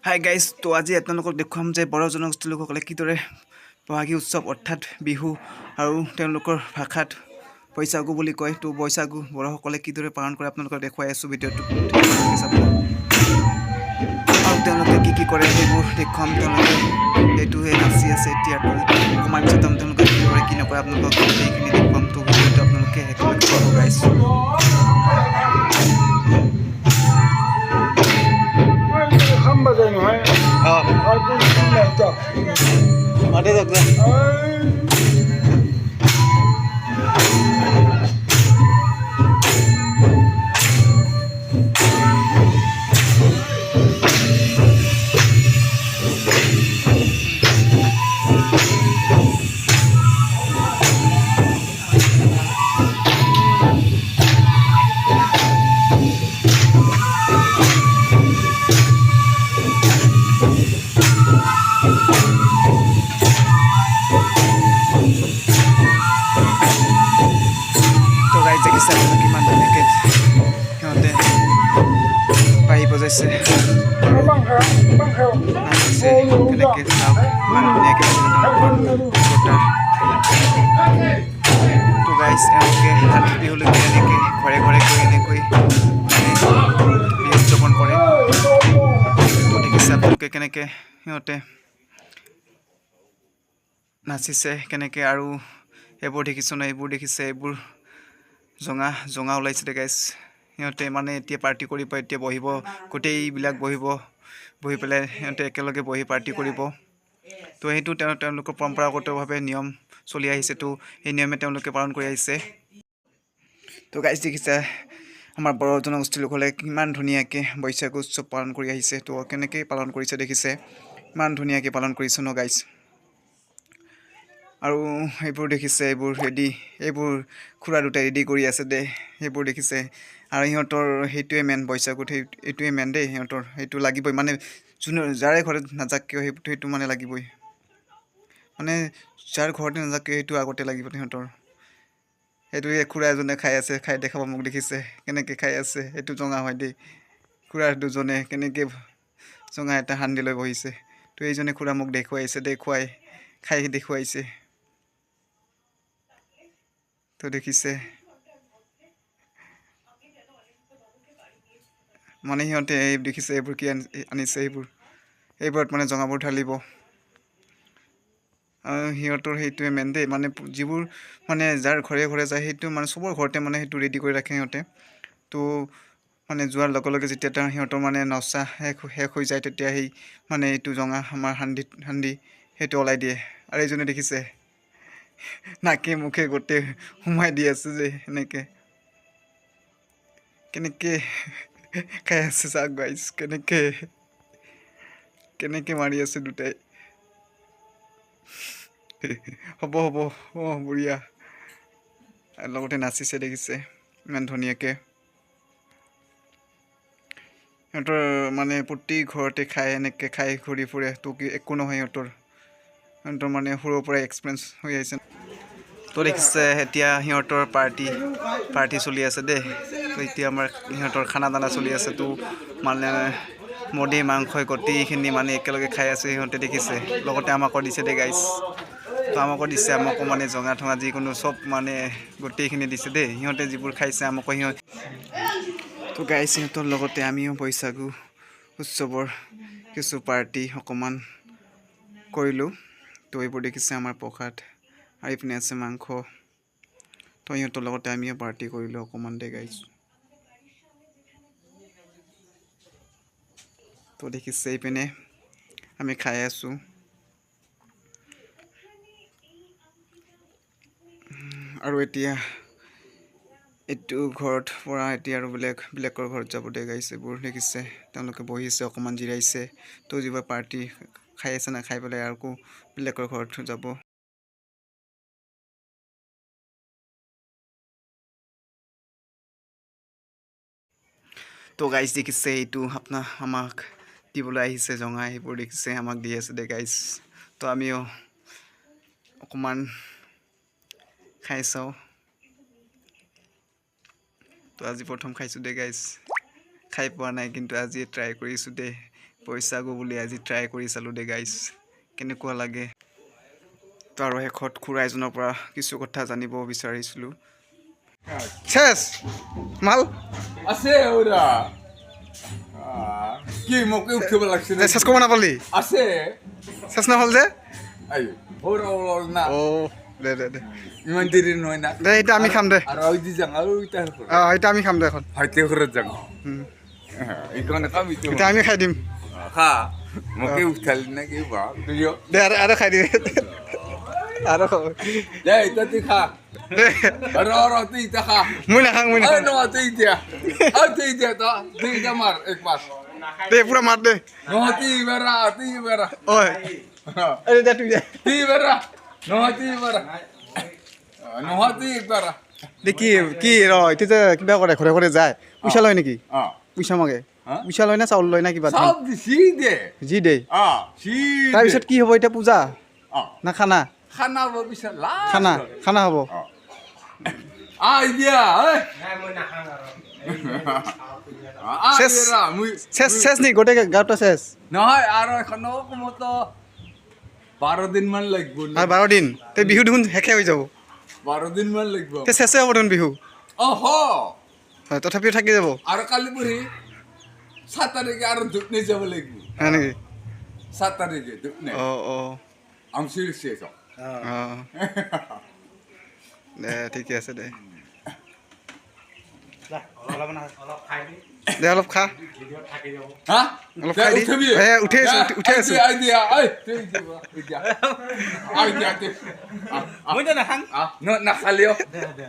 Hi guys, তো আজি আপোনালোকক দেখুৱাম যে বড়ো জনগোষ্ঠীৰ লোকসকলে কিদৰে বহাগী উৎসৱ অৰ্থাৎ বিহু আৰু তেওঁলোকৰ ভাষাত বৈশাগু বুলি কয়। তো বৈশাগু বড়োসকলে কিদৰে পালন কৰে, আপোনালোকক দেখুৱাই আছোঁ ভিডিঅ'টো চাব আৰু তেওঁলোকে কি কি কৰে সেইবোৰ দেখুৱাম। তেওঁলোকে সেইটোহে নাচি আছে এতিয়া। তো অকণমান পিছত তেওঁলোকে কি কৰে, কি নকৰে, আপোনালোকক গোটেইখিনি দেখুৱাম। তো ভিডিঅ'টো আপোনালোকে শেষলৈকে চাব গাইজ। খাম বাজাই নহয়। অঁ। মাতে যাওক। তো গাইজ, দেখিছে আপোনালোকে, কিমান ধুনীয়াকৈ সিহঁতে বাঁহী বজাইছে আৰু নাচিছে কেনেকৈ চাওক। ইমান ধুনীয়াকৈ নাচিছে তেওঁলোকৰ বতাহ। তো গাইজ, এওঁলোকে সাত বিহুলৈকে এনেকৈ ঘৰে ঘৰে গৈ এনেকৈ মানে বিহু উদযাপন কৰে। তো দেখিছে আপোনালোকে, কেনেকৈ সিহঁতে নাচিছে কেনেকৈ। আৰু এইবোৰ দেখিছোঁ ন, এইবোৰ দেখিছে, এইবোৰ জঙা জঙা ওলাইছিলে গাইজ। সিহঁতে মানে এতিয়া পাৰ্টি কৰিব, এতিয়া বহিব, গোটেইবিলাক বহিব, বহি পেলাই সিহঁতে একেলগে বহি পাৰ্টি কৰিব। তো সেইটো তেওঁলোকৰ পৰম্পৰাগতভাৱে নিয়ম চলি আহিছে। তো সেই নিয়মে তেওঁলোকে পালন কৰি আহিছে। তো গাইজ, দেখিছে, আমাৰ বড়ো জনগোষ্ঠীৰ লোকসকলে কিমান ধুনীয়াকৈ বৈশাগু উৎসৱ পালন কৰি আহিছে। তো কেনেকৈ পালন কৰিছে দেখিছে, ইমান ধুনীয়াকৈ পালন কৰিছে ন গাইজ। আৰু এইবোৰ দেখিছে, এইবোৰ ৰেডি, এইবোৰ খুৰা দুটাই ৰেডি কৰি আছে দেই, সেইবোৰ দেখিছে। আৰু সিহঁতৰ সেইটোৱে মেইন, বৈশাগুত এইটোৱে মেইন দেই। সিহঁতৰ সেইটো লাগিবই, মানে যোনে যাৰে ঘৰত নাযাক কিয়, সেইটো মানে লাগিবই। মানে যাৰ ঘৰতে নাযাক কিয়, সেইটো আগতে লাগিব সিহঁতৰ। সেইটোৱে খুৰা এজনে খাই আছে, খাই দেখাব মোক। দেখিছে কেনেকৈ খাই আছে, সেইটো জঙা হয় দেই। খুৰা দুজনে কেনেকৈ জঙা এটা সান্দি লৈ বহিছে। তো এইজনে খুৰা মোক দেখুৱাইছে, দেখুৱাই খাই দেখুৱাইছে। তো দেখিছে, মানে সিহঁতে এই দেখিছে, এইবোৰ কি আনিছে এইবোৰ, এইবোৰত মানে জঙাবোৰ ঢালিব। আৰু সিহঁতৰ সেইটোৱে মেইন দেই। মানে যিবোৰ মানে যাৰ ঘৰে ঘৰে যায়, সেইটো মানে চবৰ ঘৰতে মানে সেইটো ৰেডি কৰি ৰাখে সিহঁতে। তো মানে যোৱাৰ লগে লগে যেতিয়া তেওঁ সিহঁতৰ মানে নচা শেষ শেষ হৈ যায়, তেতিয়া সেই মানে এইটো জঙা আমাৰ সান্দি সেইটো ওলাই দিয়ে। আৰু এইজনে দেখিছে, নাকে মুখে গোটেই সোমাই দি আছে যে, এনেকে কেনেকে খাই আছে চাওক গাইজ। কেনেকে কেনেকে মাৰি আছে দুটাই। হ'ব হ'ব, অঁ বঢ়িয়া। আৰু লগতে নাচিছে, দেখিছে, ইমান ধুনীয়াকৈ। সিহঁতৰ মানে প্ৰতি ঘৰতে খাই, এনেকৈ খাই ঘূৰি ফুৰে। তো কি একো নহয় সিহঁতৰ, সিহঁতৰ মানে সৰুৰ পৰাই এক্সপিৰিয়েঞ্চ হৈ আহিছে। তো দেখিছে, এতিয়া সিহঁতৰ পাৰ্টি পাৰ্টি চলি আছে দেই। তো এতিয়া আমাৰ সিহঁতৰ খানা দানা চলি আছে। তো মানে মুৰ্গী মাংসই গোটেইখিনি মানে একেলগে খাই আছে সিহঁতে, দেখিছে। লগতে আমাকো দিছে দেই গাইজ। তো আমাকো দিছে, আমাকো মানে জঙা ঠঙা যিকোনো চব মানে গোটেইখিনি দিছে দেই। সিহঁতে যিবোৰ খাইছে, আমাকো সিহঁত। তো গাইজ, সিহঁতৰ লগতে আমিও বৈশাগু উৎসৱৰ কিছু পাৰ্টি অকণমান কৰিলোঁ। তো এইবোৰ দেখিছে, আমাৰ প্ৰসাদ আৰু এইপিনে আছে মাংস। তো সিহঁতৰ লগতে আমিও পাৰ্টি কৰিলোঁ অকণমান দেই গাইজ। তো দেখিছে, এইপিনে আমি খাই আছোঁ। আৰু এতিয়া এইটো ঘৰত পৰা এতিয়া আৰু বেলেগ বেলেগৰ ঘৰত যাব দেই গাইজ। এইবোৰ দেখিছে, তেওঁলোকে বহিছে, অকণমান জিৰাইছে। তো যিবোৰ পাৰ্টি খাই আছে না, খাই পেলাই আকৌ বেলেগৰ ঘৰত যাব। তো গাইজ, দেখিছে, এইটো আপোনাৰ আমাক দিবলৈ আহিছে জঙা, সেইবোৰ দেখিছে, আমাক দি আছে দেই গাইজ। তো আমিও অকণমান খাই চাওঁ। তো আজি প্ৰথম খাইছোঁ দেই গাইজ, খাই পোৱা নাই, কিন্তু আজি ট্ৰাই কৰিছোঁ দেই। বৈশাগু বুলি আজি ট্ৰাই কৰি চালোঁ দেই গাইজ, কেনেকুৱা লাগে। তো আৰু শেষত খুৰা এজনৰ পৰা কিছু কথা জানিব বিচাৰিছিলোঁ। চেচ মাল। আছে ওৰা। কি মোকে উঠিব লাগছে? দে, চেচ কৰিব নাপালি। আছে। চেচ নহ'ল যে। এই সৰু না। অ' দে দে দে। ইমান দেৰি নহয় না। দে, এতিয়া আমি খাম দে। আৰু ওই দি যাওঁ আৰু ইটা। অঁ, এতিয়া আমি খাম দে এখন। ভাইটি ঘৰত যাওঁ। এইকাৰণে খাম ইটো। এতিয়া আমি খাই দিম। খা, মোকে উঠালি না কি বা তুইও। দে, আৰু আৰু খাই দিবি আৰু খাব। দে, এতিয়া তুই খা। দে। ৰ ৰ, তুই এতিয়া খা। মই নাখাওঁ, মই ঐ নাখাওঁ। নহয়, তুই এতিয়া, ঐ তুই এতিয়া, তুই এতিয়া মাৰ এক মাৰ। দে, পুৰা মাৰ দে। নহয়, তুই এবাৰ আহ, তুই এবাৰ আহ। ঐ, আৰে দে, তুই দে। তুই এবাৰ আহ। নহয়, তুই এবাৰ আহ। নহয়, তুই একবাৰ আহ। দে, কি কি ৰ, এতিয়া যে কিবা কৰে, ঘৰে ঘৰে যায়, পইচা লয় নেকি? অ। পইচা মাগে? হা? পইচা লয় না চাউল লয় না কিবা? চব দিছি দে। যি দে। অ, চি। তাৰপিছত কি হ'ব এতিয়া? পূজা অ। না খানা? খানা হ'ব পিছত লাষ্ট। খানা, খানা হ'ব। আহ দিয়া ঐ। আহ। চেচ। মুই চেচ, চেচ নি গোটেই গাঁৱটো চেচ? নহয়, আৰু এখনো কমতো 12 দিন মান লাগিব। আৰু 12 দিন তে বিহু দেখোন শেষে হৈ যাব। 12 দিন মান লাগিব। তে চেচে হ'ব দেখোন বিহু। অ হ। হয়, তথাপিও থাকি যাব। আৰু কালি পৰহি 7 তাৰিখে আৰু দুধনৈ যাব লাগিব। হয় নেকি? 7 তাৰিখে দুধনৈ। অঁ অঁ আমচিৰ শেষ। অঁ, দে, ঠিকে আছে দে। দে, অলপ খা। হা। অলপ খাই দি। উঠিবি। এ, উঠি আছো, উঠি আছো। I দিয়া ঐ, তুই দিয়া, I দিয়া তুই। মইতো নাখাং। ন নাখালিও দে, অ দে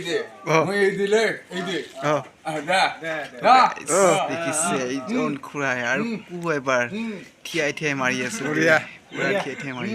দে। অ। মই এই দিলে, এই দে। অঁ। দে দে। দেখিছে, এইজন খুৰাই আৰু কো এবাৰ থিয়াই থিয়াই মাৰি আছে। বঢ়িয়া। পুৰা থিয়াই থিয়াই মাৰি আছে।